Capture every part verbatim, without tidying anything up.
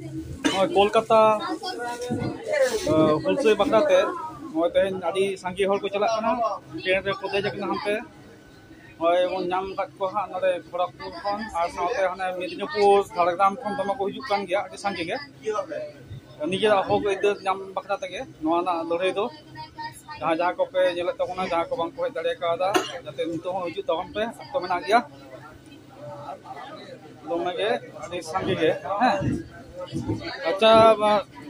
ᱱᱚᱜᱼᱚᱭ ᱠᱳᱞᱠᱟᱛᱟ ᱦᱩᱞᱥᱟᱹᱭ ᱵᱟᱠᱷᱨᱟ ᱛᱮ ᱱᱚᱜᱼᱚᱭ ᱛᱮᱦᱮᱧ ᱟᱹᱰᱤ ᱥᱟᱸᱜᱮ ᱦᱚᱲ ᱠᱚ ᱪᱟᱞᱟᱜ ᱠᱟᱱᱟ, ᱴᱨᱮᱱ ᱨᱮᱠᱚ ᱫᱮᱡ ᱟᱠᱟᱱᱟ ᱦᱟᱱᱛᱮ᱾ ᱱᱚᱜᱼᱚᱭ ᱵᱚᱱ ᱧᱟᱢ ᱟᱠᱟᱫ ᱠᱚᱣᱟ ᱦᱟᱸᱜ ᱱᱚᱰᱮ ᱠᱷᱚᱲᱚᱜᱽᱯᱩᱨ ᱠᱷᱚᱱ ᱟᱨ ᱥᱟᱶᱛᱮ ᱦᱟᱱᱮ ᱢᱮᱫᱽᱱᱤᱯᱩᱨ ᱡᱷᱟᱲᱜᱨᱟᱢ ᱠᱷᱚᱱ ᱫᱚᱢᱮ ᱠᱚ ᱦᱤᱡᱩᱜ ᱠᱟᱱ ᱜᱮᱭᱟ, ᱟᱹᱰᱤ ᱥᱟᱸᱜᱮ ᱜᱮ᱾ ᱱᱤᱡᱮᱨᱟᱜ ᱦᱚᱠ ᱟᱹᱭᱫᱟᱹᱨ ᱧᱟᱢ ᱵᱟᱠᱷᱨᱟ ᱛᱮᱜᱮ ᱱᱚᱣᱟ ᱨᱮᱱᱟᱜ ᱞᱟᱹᱲᱦᱟᱹᱭ ᱫᱚ, ᱡᱟᱦᱟᱸ ᱡᱟᱦᱟᱸ ᱠᱚᱯᱮ ᱧᱮᱞᱮᱫ ᱛᱟᱵᱚᱱᱟ, ᱡᱟᱦᱟᱸ ᱠᱚ ᱵᱟᱝ ᱠᱚ ᱦᱮᱡ ᱫᱟᱲᱮ ᱠᱟᱣᱫᱟ, ᱡᱟᱛᱮ ᱱᱤᱛᱚᱜ ᱦᱚᱸ ᱦᱤᱡᱩᱜ ᱛᱟᱵᱚᱱ ᱯᱮ, ᱚᱠᱛᱚ ᱢᱮᱱᱟᱜ ᱜᱮᱭᱟ᱾ ᱫᱚᱢᱮ ᱜᱮ ᱟᱹᱰᱤ ᱥᱟᱸᱜᱮ ᱜᱮ᱾ ᱦᱮᱸ, ᱟᱪᱪᱷᱟ,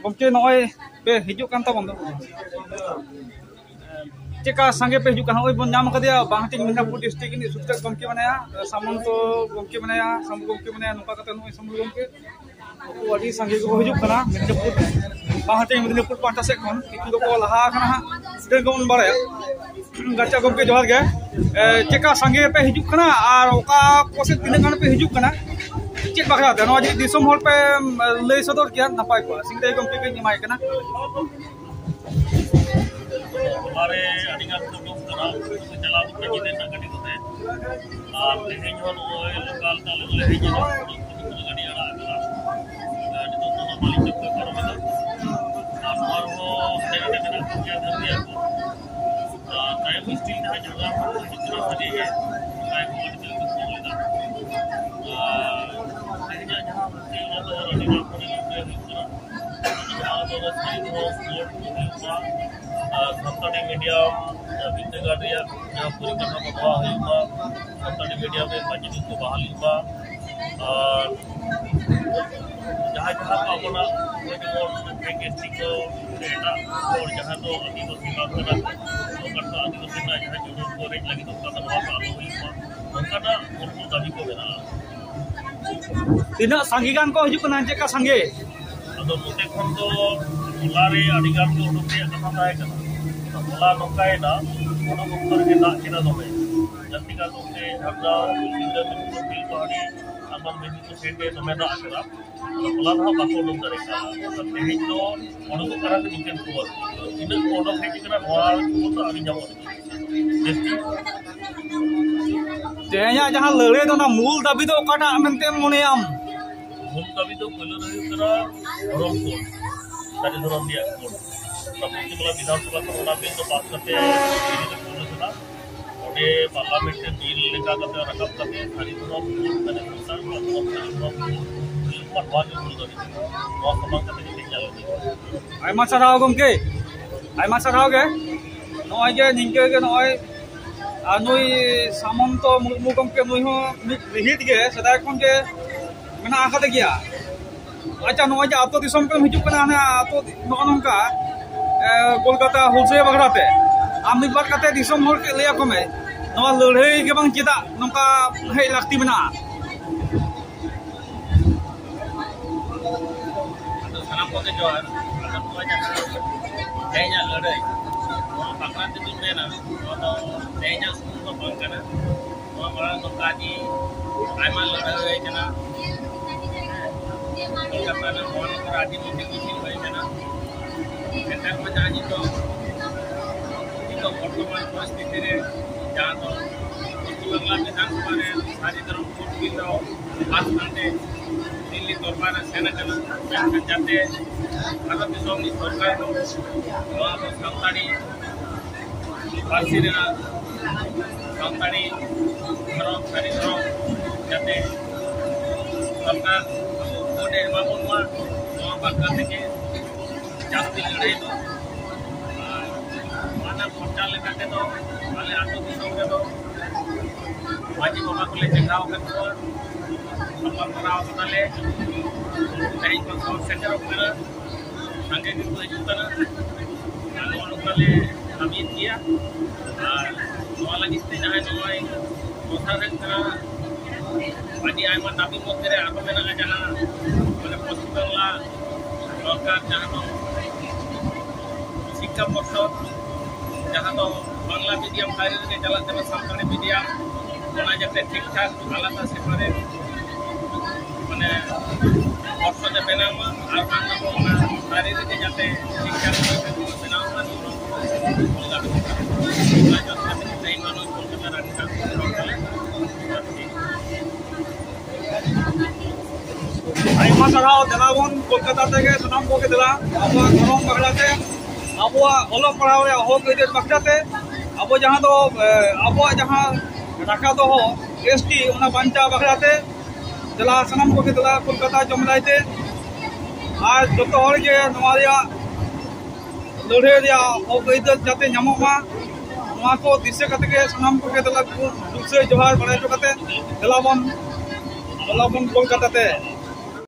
ᱜᱚᱢᱠᱮ, ᱱᱚᱜᱼᱚᱭ ᱯᱮ ᱦᱤᱡᱩᱜ ᱠᱟᱱ ᱛᱟᱵᱚᱱ ᱫᱚ, ᱪᱮᱫᱠᱟ ᱥᱟᱸᱜᱮ ᱯᱮ ᱦᱤᱡᱩᱜ ᱠᱟᱱᱟ? ᱱᱚᱜᱼᱚᱭ ᱵᱚᱱ ᱧᱟᱢ ᱠᱟᱫᱮᱭᱟ ᱵᱟᱝ ᱦᱟᱹᱴᱤᱧ ᱢᱮᱫᱽᱱᱤᱯᱩᱨ ᱰᱤᱥᱴᱨᱤᱠᱴ ᱨᱤᱱᱤᱡ ᱥᱩᱠᱪᱟᱸᱫ ᱜᱚᱢᱠᱮ ᱢᱮᱱᱟᱭᱟ, ᱥᱟᱢᱚᱱᱛᱚ ᱜᱚᱢᱠᱮ ᱢᱮᱱᱟᱭᱟ, ᱥᱟᱢᱵᱩ ᱜᱚᱢᱠᱮ ᱢᱮᱱᱟᱭᱟ, ᱱᱚᱝᱠᱟ ᱠᱟᱛᱮ ᱱᱚᱜᱼᱚᱭ ᱥᱟᱢᱵᱩ ᱜᱚᱢᱠᱮ ᱱᱩᱠᱩ ᱟᱹᱰᱤ ᱥᱟᱸᱜᱮ ᱜᱮᱠᱚ ᱦᱤᱡᱩᱜ ᱠᱟᱱᱟ ᱢᱮᱫᱽᱱᱤᱯᱩᱨ, ᱵᱟᱝ ᱦᱟᱹᱴᱤᱧ ᱢᱮᱫᱽᱱᱤᱯᱩᱨ ᱯᱟᱦᱴᱟ ᱥᱮᱫ ᱠᱷᱚᱱ᱾ ᱠᱤᱪᱷᱩ ᱫᱚᱠᱚ ᱞᱟᱦᱟ ᱟᱠᱟᱱᱟ ᱦᱟᱸᱜ, ᱥᱤᱫᱷᱟᱹ ᱜᱮᱵᱚᱱ ᱵᱟᱲᱟᱭᱟ᱾ ᱜᱟᱪᱟ ᱜᱚᱢᱠᱮ, ᱡᱚᱦᱟᱨ ᱜᱮ᱾ ᱮ, ᱪᱮᱫᱠᱟ ᱥᱟᱸᱜᱮ ᱯᱮ ᱦᱤᱡᱩᱜ ᱠᱟᱱᱟ ᱟᱨ ᱚᱠᱟ ᱠᱚ ᱥᱮᱫ ᱛᱤᱱᱟᱹᱜ ᱜᱟᱱ ᱯᱮ ᱦᱤᱡᱩᱜ ᱠᱟᱱᱟ, ᱪᱮᱫ ᱵᱟᱠᱷᱨᱟ ᱛᱮ? ᱱᱚᱣᱟ ᱡᱩᱫᱤ ᱫᱤᱥᱚᱢ ᱦᱚᱲ ᱯᱮ, ᱮᱢ, ᱞᱟᱹᱭ ᱥᱚᱫᱚᱨ ᱠᱮᱭᱟ, ᱱᱟᱯᱟᱭ ᱠᱚᱜᱼᱟ᱾ ᱥᱤᱝᱨᱟᱹᱭ ᱜᱚᱢᱠᱮ ᱜᱮᱧ ᱮᱢᱟᱭ ᱠᱟᱱᱟ᱾ ᱦᱚᱞᱟᱨᱮ ᱟᱹᱰᱤ ᱜᱟᱱ ᱠᱚ ᱩᱰᱩᱠ ᱠᱟᱱᱟ, ᱪᱟᱞᱟᱣ ᱠᱟᱛᱮ ᱧᱤᱫᱟᱹ ᱨᱮᱱᱟᱜ ᱜᱟᱹᱰᱤ ᱠᱚᱛᱮ᱾ ᱟᱨ ᱛᱮᱦᱮᱧ ᱦᱚᱸ ᱱᱚᱜᱼᱚᱭ ᱞᱳᱠᱟᱞ ᱛᱟᱞᱮ ᱞᱮ ᱦᱮᱡ ᱮᱱᱟ, ᱜᱟᱹᱰᱤ ᱟᱲᱟᱜ ᱟᱠᱟᱱᱟ᱾ ᱟᱨ ᱱᱤᱛᱚᱜ ᱫᱚ ᱚᱱᱟ ᱵᱟᱹᱞᱤᱧ ᱪᱚᱠ ᱠᱚ ᱯᱟᱨᱚᱢ ᱮᱫᱟ᱾ ᱟᱨ ᱱᱚᱣᱟ ᱨᱮᱦᱚᱸ ᱦᱟᱸᱰᱮ ᱱᱟᱰᱮ ᱢᱮᱱᱟᱜ ᱠᱚᱜᱮᱭᱟ, ᱫᱷᱟᱹᱨ ᱜᱮᱭᱟ ᱠᱚ᱾ ᱟᱨ ᱛᱟᱭᱚᱢ ᱥᱴᱤᱞ ᱡᱟᱦᱟᱸ ᱡᱷᱟᱲᱜᱨᱟᱢ ᱠᱷᱚᱱ ᱠᱚ ᱦᱤᱡᱩᱜ ᱠᱟᱱᱟ, ᱥᱟᱹᱨᱤ ᱜᱮ ᱚᱱᱟ ᱠᱚ ᱟᱹᱰᱤ ᱡᱳᱨ ᱠᱚ ᱠᱚᱢ ᱮᱫᱟ᱾ ᱟᱨ ᱛᱮᱦᱮᱧᱟᱜ ᱡᱟᱦᱟᱸ ᱵᱷᱚᱨᱛᱤ, ᱚᱱᱟ ᱫᱚ ᱟᱹᱰᱤ ᱢᱟᱨᱟᱝ ᱠᱷᱚᱱ ᱜᱮ ᱦᱩᱭᱩᱜ ᱠᱟᱱᱟ᱾ ᱱᱚᱣᱟ ᱫᱚ ᱥᱟᱹᱨᱤ ᱫᱚ ᱥᱯᱳᱨᱴ ᱦᱩᱭᱩᱜ ᱢᱟ, ᱟᱨ ᱥᱟᱱᱛᱟᱲᱤ ᱢᱤᱰᱤᱭᱟᱢ ᱵᱤᱨᱫᱟᱹᱜᱟᱲ ᱨᱮᱭᱟᱜ ᱡᱟᱦᱟᱸ ᱯᱚᱨᱤᱠᱟᱴᱷᱟᱢᱳ, ᱱᱚᱣᱟ ᱦᱩᱭᱩᱜ ᱢᱟ, ᱥᱟᱱᱛᱟᱲᱤ ᱢᱤᱰᱤᱭᱟᱢ ᱨᱮ ᱢᱟᱪᱮᱫ ᱠᱚ ᱵᱟᱦᱟᱞᱤᱜ ᱢᱟ᱾ ᱟᱨ ᱡᱟᱦᱟᱸ ᱡᱟᱦᱟᱸ ᱠᱚ ᱟᱵᱚᱱᱟᱜ ᱱᱚᱜᱼᱚᱭ ᱡᱮᱢᱚᱱ ᱮᱥ ᱴᱤ ᱠᱚ ᱥᱮ ᱮᱴᱟᱜ ᱦᱚᱲ ᱡᱟᱦᱟᱸ ᱫᱚ ᱟᱹᱫᱤᱵᱟᱹᱥᱤ ᱵᱟᱝ ᱠᱟᱱᱟ ᱠᱚ, ᱚᱱᱠᱟᱱ ᱠᱚ ᱟᱹᱫᱤᱵᱟᱹᱥᱤ ᱨᱮᱱᱟᱜ ᱡᱟᱦᱟᱸ ᱡᱩᱲᱩ ᱠᱚ ᱨᱮᱡ ᱞᱟᱹᱜᱤᱫᱚᱜ ᱠᱟᱱᱟ, ᱱᱚᱣᱟ ᱠᱚ ᱟᱞᱚ ᱦᱩᱭᱩᱜ ᱢᱟ, ᱱᱚᱝᱠᱟᱱᱟᱜ ᱢᱩᱞ ᱢᱩᱞ ᱫᱟᱹᱵᱤ ᱠᱚ ᱢᱮᱱᱟᱜᱼᱟ᱾ ᱛᱤᱱᱟᱹᱜ ᱥᱟᱸᱜᱮ ᱜᱟᱱ ᱠᱚ ᱦᱤᱡᱩᱜ ᱠᱟᱱᱟ? ᱪᱮᱫ ᱞᱮᱠᱟ ᱥᱟᱸᱜᱮ? ᱟᱫᱚ ᱱᱚᱛᱮ ᱠᱷᱚᱱ ᱫᱚ ᱦᱚᱞᱟ ᱨᱮ ᱟᱹᱰᱤ ᱜᱟᱱ ᱜᱮ ᱩᱰᱩᱠ ᱨᱮᱭᱟᱜ ᱠᱟᱛᱷᱟ ᱛᱟᱦᱮᱸ ᱠᱟᱱᱟ᱾ ᱦᱚᱞᱟ ᱱᱚᱝᱠᱟᱭᱮᱱᱟ, ᱩᱰᱩᱠ ᱚᱠᱛᱚ ᱨᱮᱜᱮ ᱫᱟᱜ ᱠᱮᱫᱟ ᱫᱚᱢᱮ, ᱡᱟᱹᱥᱛᱤ ᱠᱟᱭ ᱛᱮ ᱡᱷᱟᱲᱜᱨᱟᱢ, ᱥᱤᱞᱫᱟᱹ, ᱵᱤᱨᱵᱷᱩᱢ, ᱵᱮᱞᱯᱟᱦᱟᱲᱤ, ᱟᱨ ᱵᱟᱝ ᱢᱮᱫᱽᱱᱤᱯᱩᱨ ᱥᱮᱫ ᱨᱮ ᱫᱚᱢᱮ ᱫᱟᱜ ᱠᱮᱫᱟ᱾ ᱟᱫᱚ ᱦᱚᱞᱟ ᱫᱚ ᱦᱟᱸᱜ ᱵᱟᱠᱚ ᱩᱰᱩᱠ ᱫᱟᱲᱮ ᱠᱟᱣᱫᱟ᱾ ᱟᱫᱚ ᱛᱮᱦᱮᱧ ᱫᱚ ᱩᱰᱩᱠᱚᱜ ᱠᱟᱱᱟ ᱠᱚ ᱱᱤᱝᱠᱟᱹᱱ ᱠᱷᱚᱵᱚᱨ᱾ ᱛᱤᱱᱟᱹᱜ ᱠᱚ ᱩᱰᱩᱠ ᱦᱮᱡ ᱟᱠᱟᱱᱟ, ᱱᱚᱣᱟ ᱠᱷᱚᱵᱚᱨ ᱫᱚ ᱟᱹᱣᱨᱤ ᱧᱟᱢᱚᱜᱼᱟ᱾ ᱡᱟᱹᱥᱛᱤ ᱛᱮᱦᱮᱧᱟᱜ ᱡᱟᱦᱟᱸ ᱞᱟᱹᱲᱦᱟᱹᱭ ᱫᱚ, ᱚᱱᱟ ᱢᱩᱞ ᱫᱟᱹᱵᱤ ᱫᱚ ᱚᱠᱟᱴᱟᱜ ᱢᱮᱱᱛᱮᱢ ᱢᱚᱱᱮᱭᱟᱢ? ᱢᱩᱞ ᱫᱟᱹᱵᱤ ᱫᱚ ᱯᱳᱭᱞᱳ ᱨᱮ ᱦᱩᱭᱩᱜ ᱠᱟᱱᱟ ᱫᱷᱚᱨᱚᱢ ᱠᱳᱰ, ᱥᱟᱹᱨᱤ ᱫᱷᱚᱨᱚᱢ ᱨᱮᱭᱟᱜ ᱠᱳᱰ᱾ ᱚᱱᱟ ᱯᱚᱥᱪᱤᱢ ᱵᱟᱝᱞᱟ ᱵᱤᱫᱷᱟᱱ ᱥᱚᱵᱷᱟ ᱠᱷᱚᱱ ᱚᱱᱟ ᱵᱤᱞ ᱫᱚ ᱯᱟᱥ ᱠᱟᱛᱮ ᱫᱤᱞᱞᱤ ᱨᱮ ᱯᱳᱭᱞᱳ ᱪᱟᱞᱟᱜ᱾ ᱚᱸᱰᱮ ᱯᱟᱨᱞᱟᱢᱮᱱᱴ ᱨᱮ ᱵᱤᱞ ᱞᱮᱠᱟ ᱠᱟᱛᱮ ᱨᱟᱠᱟᱵ ᱠᱟᱛᱮ ᱥᱟᱹᱨᱤ ᱫᱷᱚᱨᱚᱢ ᱠᱳᱰ, ᱢᱟᱱᱮ ᱥᱟᱱᱛᱟᱲ ᱠᱚᱣᱟᱜ ᱫᱷᱚᱨᱚᱢ ᱥᱟᱹᱨᱤ ᱫᱷᱚᱨᱚᱢ ᱠᱳᱰ ᱦᱩᱭᱩᱜ ᱢᱟ, ᱱᱚᱣᱟ ᱜᱮ ᱢᱩᱞ ᱫᱟᱹᱵᱤ ᱠᱟᱱᱟ᱾ ᱱᱚᱣᱟ ᱥᱟᱢᱟᱝ ᱠᱟᱛᱮ ᱜᱮ ᱛᱮᱦᱮᱧ ᱟᱞᱮ ᱫᱚ ᱟᱭᱢᱟ ᱥᱟᱨᱦᱟᱣ ᱜᱚᱢᱠᱮ, ᱟᱭᱢᱟ ᱥᱟᱨᱦᱟᱣ ᱜᱮ᱾ ᱱᱚᱜᱼᱚᱭ ᱡᱮ ᱱᱤᱝᱠᱟᱹ ᱜᱮ ᱱᱚᱜᱼᱚᱭ, ᱟᱨ ᱱᱩᱭ ᱥᱟᱢᱚᱱᱛᱚ ᱢᱩᱨᱢᱩ ᱜᱚᱢᱠᱮ, ᱱᱩᱭ ᱦᱚᱸ ᱢᱤᱫ ᱨᱤᱦᱤᱴ ᱜᱮ ᱥᱮᱫᱟᱭ ᱠᱷᱚᱱ ᱜᱮ ᱢᱮᱱᱟᱜ ᱟᱠᱟᱫᱮ ᱜᱮᱭᱟ᱾ ᱟᱪᱪᱷᱟ, ᱱᱚᱜᱼᱚᱭ ᱡᱮ ᱟᱛᱳ ᱫᱤᱥᱚᱢ ᱠᱷᱚᱱ ᱦᱤᱡᱩᱜ ᱠᱟᱱᱟ, ᱦᱟᱱᱮ ᱟᱛᱳ ᱱᱚᱜᱼᱚ ᱱᱚᱝᱠᱟ, ᱮ, ᱠᱳᱞᱠᱟᱛᱟ ᱦᱩᱞᱥᱟᱹᱭ ᱵᱟᱠᱷᱨᱟ ᱛᱮ, ᱟᱢ ᱢᱤᱫ ᱵᱟᱨ ᱠᱟᱛᱮ ᱫᱤᱥᱚᱢ ᱦᱚᱲ ᱠᱚ ᱞᱟᱹᱭ ᱟᱠᱚ ᱢᱮ, ᱱᱚᱣᱟ ᱞᱟᱹᱲᱦᱟᱹᱭ ᱜᱮ ᱵᱟᱝ ᱪᱮᱫᱟᱜ ᱱᱚᱝᱠᱟ ᱦᱮᱡ ᱞᱟᱹᱠᱛᱤ ᱢᱮᱱᱟᱜᱼᱟ? ᱟᱫᱚ ᱥᱟᱱᱟᱢ ᱠᱚᱜᱮ ᱡᱚᱦᱟᱨ᱾ ᱟᱫᱚ ᱱᱚᱣᱟ ᱡᱟᱦᱟᱸ ᱛᱮᱦᱮᱧᱟᱜ ᱞᱟᱹᱲᱦᱟᱹᱭ, ᱱᱚᱣᱟ ᱵᱟᱠᱷᱨᱟ ᱛᱮᱫᱚᱧ ᱢᱮᱱᱟ, ᱱᱚᱣᱟ ᱫᱚ ᱛᱮᱦᱮᱧᱟᱜ ᱥᱩᱢᱩᱝ ᱫᱚ ᱵᱟᱝ ᱠᱟᱱᱟ᱾ ᱱᱚᱣᱟ ᱢᱟᱲᱟᱝ ᱱᱚᱝᱠᱟ ᱟᱹᱰᱤ ᱟᱭᱢᱟ ᱞᱟᱹᱲᱦᱟᱹᱭ ᱦᱩᱭ ᱠᱟᱱᱟ᱾ ᱠᱳᱞᱠᱟᱛᱟ ᱨᱮ ᱢᱚᱦᱟᱱᱚᱜᱚᱨ ᱟᱹᱰᱤ ᱢᱤᱴᱤᱝ ᱢᱤᱪᱷᱤᱞ ᱦᱩᱭ ᱠᱟᱱᱟ᱾ ᱱᱮᱛᱟᱨ ᱢᱟ ᱡᱟᱦᱟᱸ ᱱᱤᱛᱚᱜ, ᱱᱤᱛᱚᱜ ᱵᱚᱨᱛᱚᱢᱟᱱ ᱯᱚᱨᱤᱥᱛᱷᱤᱛᱤ ᱨᱮ ᱡᱟᱦᱟᱸ ᱫᱚ ᱯᱚᱥᱪᱤᱢ ᱵᱟᱝᱞᱟ ᱵᱤᱫᱷᱟᱱ ᱥᱚᱵᱷᱟ ᱨᱮ ᱥᱟᱹᱨᱤ ᱫᱷᱚᱨᱚᱢ ᱠᱳᱰ ᱵᱤᱞ ᱫᱚ ᱯᱟᱥ ᱠᱟᱱᱛᱮ ᱫᱤᱞᱞᱤ ᱫᱚᱨᱵᱟᱨ ᱨᱮ ᱥᱮᱱ ᱟᱠᱟᱱᱟ, ᱢᱮᱱᱠᱷᱟᱱ ᱡᱟᱛᱮ ᱵᱷᱟᱨᱚᱛ ᱫᱤᱥᱚᱢ ᱨᱤᱱᱤᱡ ᱥᱚᱨᱠᱟᱨ ᱦᱚᱸ ᱱᱚᱣᱟ ᱫᱚ ᱥᱟᱱᱛᱟᱲᱤ ᱯᱟᱹᱨᱥᱤ ᱨᱮᱱᱟᱜ ᱥᱟᱱᱛᱟᱲᱤ ᱫᱷᱚᱨᱚᱢ, ᱥᱟᱹᱨᱤ ᱫᱷᱚᱨᱚᱢ ᱡᱟᱛᱮ ᱥᱚᱨᱠᱟᱨ ᱟᱵᱚ ᱠᱳᱰ ᱮ ᱮᱢᱟ ᱵᱚᱱ ᱢᱟ, ᱱᱚᱣᱟ ᱵᱟᱠᱷᱨᱟ ᱛᱮᱜᱮ ᱡᱟᱹᱥᱛᱤ ᱞᱟᱹᱲᱦᱟᱹᱭ ᱫᱚ᱾ ᱟᱨ ᱱᱚᱣᱟ ᱨᱮᱱᱟᱜ ᱯᱨᱚᱪᱟᱨ ᱞᱮᱠᱟ ᱛᱮᱫᱚ ᱟᱞᱮ ᱟᱹᱛᱩ ᱫᱤᱥᱚᱢ ᱨᱮᱫᱚ ᱢᱟᱹᱡᱷᱤ ᱵᱟᱵᱟ ᱠᱚᱞᱮ ᱪᱮᱸᱜᱷᱟᱣ ᱟᱠᱟᱫ ᱠᱚᱣᱟ, ᱜᱟᱯᱟᱞᱢᱟᱨᱟᱣ ᱠᱟᱫᱟᱞᱮ, ᱛᱮᱦᱮᱧ ᱠᱷᱚᱱ ᱥᱚᱦᱚᱨ ᱥᱮᱴᱮᱨᱚᱜ ᱠᱟᱱᱟ, ᱥᱟᱸᱜᱮ ᱜᱮᱠᱚ ᱦᱤᱡᱩᱜ ᱠᱟᱱᱟ᱾ ᱟᱨ ᱱᱚᱜᱼᱚ ᱱᱚᱝᱠᱟ ᱞᱮ ᱠᱟᱹᱢᱤᱭᱮᱫ ᱜᱮᱭᱟ᱾ ᱟᱨ ᱱᱚᱣᱟ ᱞᱟᱹᱜᱤᱫ ᱛᱮ ᱡᱟᱦᱟᱸᱭ ᱱᱚᱜᱼᱚᱭ ᱯᱨᱚᱥᱟᱨ ᱦᱩᱭᱩᱜ ᱠᱟᱱᱟ, ᱟᱹᱰᱤ ᱟᱭᱢᱟ ᱫᱟᱹᱵᱤ ᱢᱚᱫᱽᱫᱷᱮ ᱨᱮ ᱟᱨᱦᱚᱸ ᱢᱮᱱᱟᱜᱼᱟ, ᱡᱟᱦᱟᱸ ᱢᱟᱱᱮ ᱯᱚᱥᱪᱤᱢ ᱵᱟᱝᱞᱟ ᱥᱚᱨᱠᱟᱨ ᱡᱟᱦᱟᱸ ᱫᱚ ᱥᱤᱠᱠᱷᱟ ᱯᱚᱨᱥᱚᱫ, ᱡᱟᱦᱟᱸ ᱫᱚ ᱵᱟᱝᱞᱟ ᱢᱤᱰᱤᱭᱟᱢ ᱵᱟᱭᱨᱮ ᱨᱮᱜᱮ ᱪᱟᱞᱟᱜ ᱠᱟᱱᱟ, ᱥᱟᱱᱛᱟᱲᱤ ᱢᱤᱰᱤᱭᱟᱢ, ᱚᱱᱟ ᱡᱟᱛᱮ ᱴᱷᱤᱠ ᱴᱷᱟᱠ ᱟᱞᱟᱫᱟ ᱥᱮᱯᱟᱨᱮᱴ ᱢᱟᱱᱮ ᱯᱚᱨᱥᱚᱫ ᱮ ᱵᱮᱱᱟᱣ ᱢᱟ, ᱟᱨ ᱵᱟᱝ ᱨᱮᱦᱚᱸ ᱚᱱᱟ ᱵᱟᱭᱨᱮ ᱨᱮᱜᱮ ᱡᱟᱛᱮ ᱴᱷᱤᱠ ᱴᱷᱟᱠ ᱵᱮᱱᱟᱣ ᱢᱟ, ᱱᱚᱣᱟ ᱠᱚ ᱚᱱᱟ ᱡᱚᱛᱚ ᱠᱷᱟᱹᱛᱤᱨ ᱛᱮ ᱤᱧ ᱱᱚᱣᱟ ᱠᱳᱞᱠᱟᱛᱟ ᱨᱮ ᱟᱹᱰᱤ ᱜᱟᱱ ᱦᱚᱲ ᱠᱚᱞᱮ ᱵᱷᱚᱨᱛᱤ᱾ ᱟᱭᱢᱟ ᱥᱟᱨᱦᱟᱣ᱾ ᱫᱮᱞᱟ ᱵᱚᱱ ᱠᱳᱞᱠᱟᱛᱟ ᱛᱮᱜᱮ ᱥᱟᱱᱟᱢ ᱠᱚᱜᱮ ᱫᱮᱞᱟ, ᱟᱵᱚᱣᱟᱜ ᱫᱷᱚᱨᱚᱢ ᱵᱟᱠᱷᱨᱟ ᱛᱮ, ᱟᱵᱚᱣᱟᱜ ᱚᱞᱚᱜ ᱯᱟᱲᱦᱟᱣ ᱨᱮᱭᱟᱜ ᱦᱚᱠ ᱟᱹᱭᱫᱟᱹᱨ ᱵᱟᱠᱷᱨᱟ ᱛᱮ, ᱟᱵᱚ ᱡᱟᱦᱟᱸ ᱫᱚ ᱮ, ᱟᱵᱚᱣᱟᱜ ᱡᱟᱦᱟᱸ ᱨᱟᱠᱷᱟ ᱫᱚᱦᱚ ᱮᱥ ᱴᱤ, ᱚᱱᱟ ᱵᱟᱧᱪᱟᱣ ᱵᱟᱠᱷᱨᱟ ᱛᱮ ᱫᱮᱞᱟ ᱥᱟᱱᱟᱢ ᱠᱚᱜᱮ ᱫᱮᱞᱟ ᱠᱳᱞᱠᱟᱛᱟ ᱡᱚᱢᱮᱞᱟᱭ ᱛᱮ᱾ ᱟᱨ ᱡᱚᱛᱚ ᱦᱚᱲ ᱜᱮ ᱱᱚᱣᱟ ᱨᱮᱭᱟᱜ ᱞᱟᱹᱲᱦᱟᱹᱭ ᱨᱮᱭᱟᱜ ᱦᱚᱠ ᱟᱹᱭᱫᱟᱹᱨ ᱡᱟᱛᱮ ᱧᱟᱢᱚᱜ ᱢᱟ, ᱱᱚᱣᱟ ᱠᱚ ᱫᱤᱥᱟᱹ ᱠᱟᱛᱮ ᱜᱮ ᱥᱟᱱᱟᱢ ᱠᱚᱜᱮ ᱫᱮᱞᱟ ᱠᱚ ᱫᱩᱥᱟᱹ ᱡᱚᱦᱟᱨ ᱵᱟᱲᱟᱭ ᱦᱚᱴᱚ ᱠᱟᱛᱮ ᱫᱮᱞᱟ ᱵᱚᱱ, ᱫᱮᱞᱟ ᱵᱚᱱ ᱠᱳᱞᱠᱟᱛᱟ ᱛᱮ᱾